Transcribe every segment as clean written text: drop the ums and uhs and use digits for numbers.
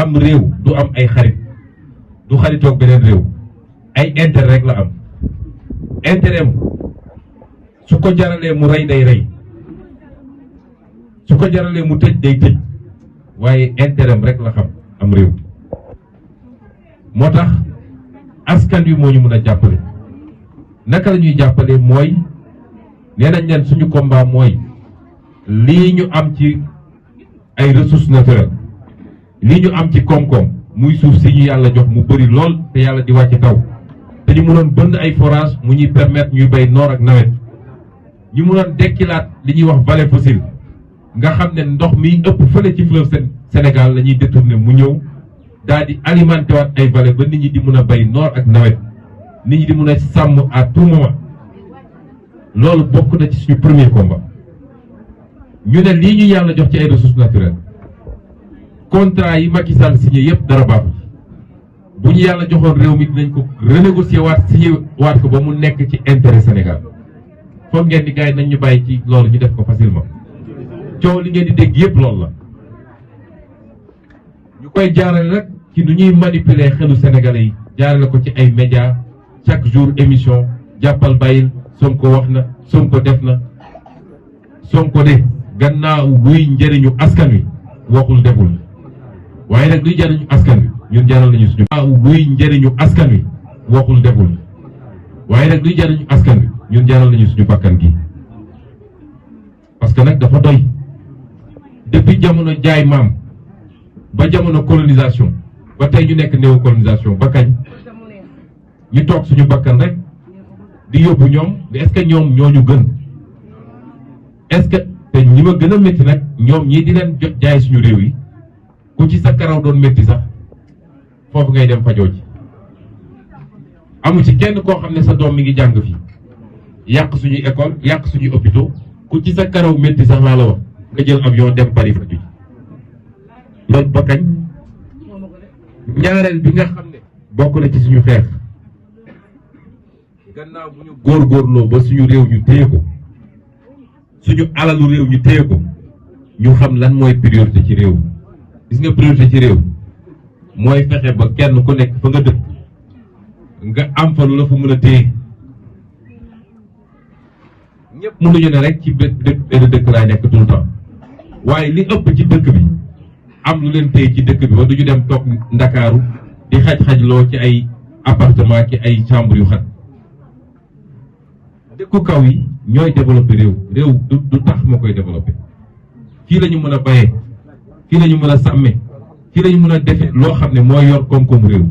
am réew du am ay xarit du xaritoog beneen réew ay intérêt rek la am intérêt am su ko jaralee mu rey day rey su ko jaralee mu tëj day tëj waaye intérêt am rek la xam am réew moo tax askan wi moo ñu mën a jàppale naka la ñuy jàppale mooy nee nañ leen suñu combat mooy lii ñu am ci ay ressources naturelles lii ñu am ci koom-koom muy suuf si ñu yàlla jox mu bëri lool te yàlla di wàcc taw te ñu mënoon bënd ay forage mu ñuy permettre ñuy bay noor ak nawet ñu mënoon dekkilaat li ñuy wax vallée fossile nga xam ne ndox mi ëpp fële ci fleuve Sénégal la ñuy détourner mu ñëw daal di alimenté waat ay vallée ba nit ñi di mën a bay noor ak nawet nit ñi di mën a sàmm à tout moment loolu bokk na ci suñu premier combat ñu ne lii ñu yàlla jox ci ay ressources naturelles contrat yi Macky Sall signé yëpp dara baaxul bu ñu yàlla joxoon réew mi dinañ ko renégocier waat signé waat ko ba mu nekk ci intérêt Sénégal foog ngeen di gars yi nañ ñu bàyyi ci loolu ñu def ko facilement coow li ngeen di dégg yëpp loolu la ñu koy jaarale rek ci nu ñuy manipuler xelu Sénégalais yi jaarale ko ci ay médias chaque jour émission jàppal bàyyil Sonko wax na Sonko def na Sonko de gannaaw luy njëriñu askan wi waxul deful waaye nag luy njëriñu askan wi ñun jaral nañu suñu luy njëriñu askan wi waxul deful waaye nag luy njëriñu askan wi ñun jaral nañu suñu bakkan gi parce que nag dafa doy depuis jamono jaay maam ba jamono colonisation ba tey ñu nekk néocolonisation ba kañ ñu toog suñu bakkan rek di yóbbu ñoom est-ce que ñoom ñoo ñu gën est-ce que te ñi ma gën a métti nag ñoom ñii di leen jot jaay suñu réew yi ku ci sa karaw doon métti sax foofu ngay dem fajoo ji amu ci kenn koo xam ne sa doom mi ngi jàng fii yàq suñuy école yàq suñuy hôpitaux ku ci sa karaw métti sax laa la wax nga jël avion dem Paris faju ji loolu ba kañ ñaareel bi nga xam ne bokk na ci suñu xeex gannaaw bu ñu góorgóorloo ba suñu réew ñu téye ko suñu alalu réew ñu téye ko ñu xam lan mooy priorité ci réew gis nga priorité ci réew mooy fexe ba kenn ku nekk fa nga dëkk nga am fa lu la fa mën a téye ñëpp mënuñu ne rek ci dëkk laay nekk tout le temps waaye li ëpp ci dëkk bi am lu leen téye ci dëkk bi ba duñu dem toog Ndakaaru di xaj-xajloo ci ay appartement ki ay chambre yu xat dëkku kaw yi ñooy développé réew du tax moo koy développé fii la ñu mën a bayee fii la ñu mën a sàmme fii la ñu mën a defe loo xam ne mooy yor koom-koom réew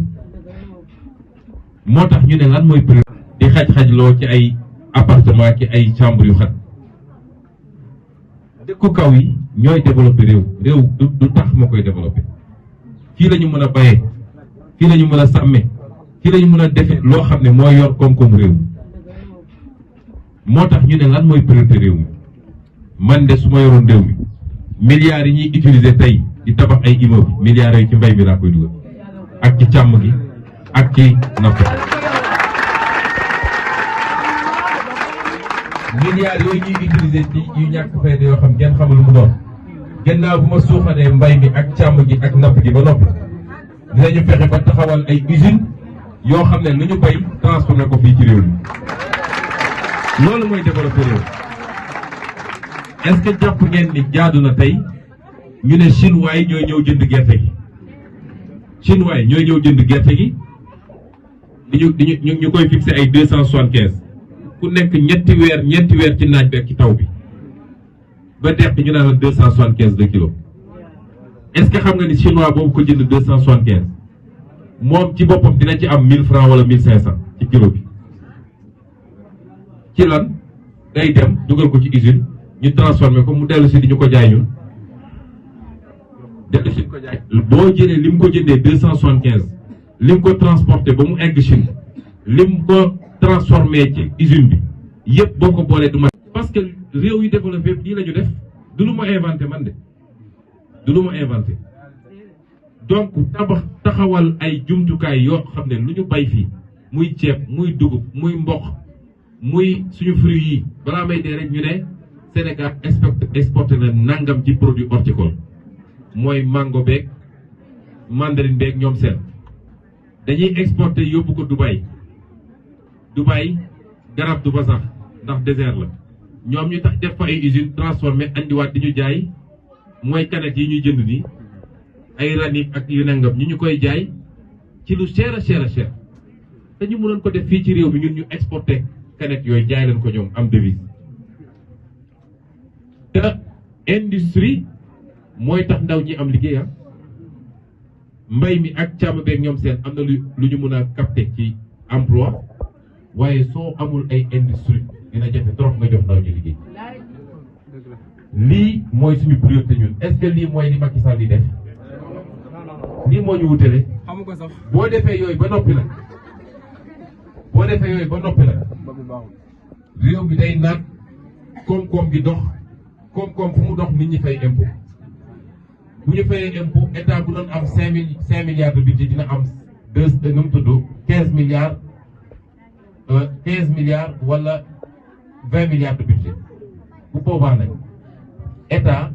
moo tax ñu ne lan mooy prix di xaj-xajloo ci ay appartement ki ay chambre yu xat dëkku kaw yi ñooy développé réew du tax moo koy développé fii la ñu mën a bayee fii la ñu mën a sàmme fii la ñu mën a defe loo xam ne mooy yor koom-koom réew moo tax ñu ne lan mooy priorité réew mi man de su ma yoroon réew mi milliards yi ñuy utiliser tey di tabax ay immeuble milliards yooyu ci mbay mi laa koy dugal ak ci càmm gi ak ci napp milliards yooyu ñuy utiliser ci yu ñàkk fayda yoo xam ngeen xamul mu doon gannaaw bu ma suuxanee mbay mi ak càmm gi ak napp gi ba noppi dinañu fexe ba taxawal ay usine yoo xam ne lu ñu bay transformé ko fii ci réew mi loolu mooy développé réew est-ce que jàpp ngeen ni jaadu na tey ñu ne chinois yi ñooy ñëw jënd gerte gi chinois yi ñooy ñëw jënd gerte gi ñu koy fixé ay 275 ku nekk ñeenti weer ci naaj bi ak ci taw bi ba deq ñu naan la 275 de kilo est-ce que xam nga ni chinois boobu ko jënd 275 moom ci boppam dina ci am 1000 francs wala 1500 ci kilo bi ci lan day dem dugal ko ci usine ñu transformé ko mu dellu si di ñu ko jaay ñun dellu si ko jaay boo jëlee li mu ko jëndee 275 li mu ko transporté ba mu egg Chine li mu ko transformé ci usine bi yëpp boo ko boolee du ma parce que réew yi développé yëpp nii la ñu def du lu ma inventé man de du lu ma inventé donc taxawal ay jumtukaay yoo xam ne lu ñu bay fii muy ceeb muy dugub muy mboq muy suñu fruits yi balaa may dee rek ñu ne Sénégal exporté na nangam ci produit horticole mooy mango beeg mandarine beeg ñoom seen dañuy exporter yóbbu ko Dubaï garab du ba sax ndax désert la ñoom ñu tax def fa ay usine transformé andiwaat di ñu jaay mooy canette yi ñuy jënd nii ay ranit ak yu nangam ñu koy jaay ci lu cher a cher dañu mënoon ko def fii ci réew mi ñun ñu exporter canette yooyu jaay leen ko ñoom am devise te industrie mooy tax ndaw ñi am liggéey mbay mi ak càmm beeg ñoom seen am na lu ñu mën a capter ci emploi waaye soo amul ay industrie dina jafe trop nga jox ndaw ñi liggéey lii mooy suñu priorité ñun est-ce que lii mooy li Macky Sall di def lii moo ñu wutale boo defee yooyu ba noppi la réew mi day naat koom-koom gi dox koom-koom fu mu dox nit ñi fay impôt bu ñu fayee impôt état bu doon am 5 milliards de budget dina am 15 milliards wala 20 milliards de budget bu boobaa nag état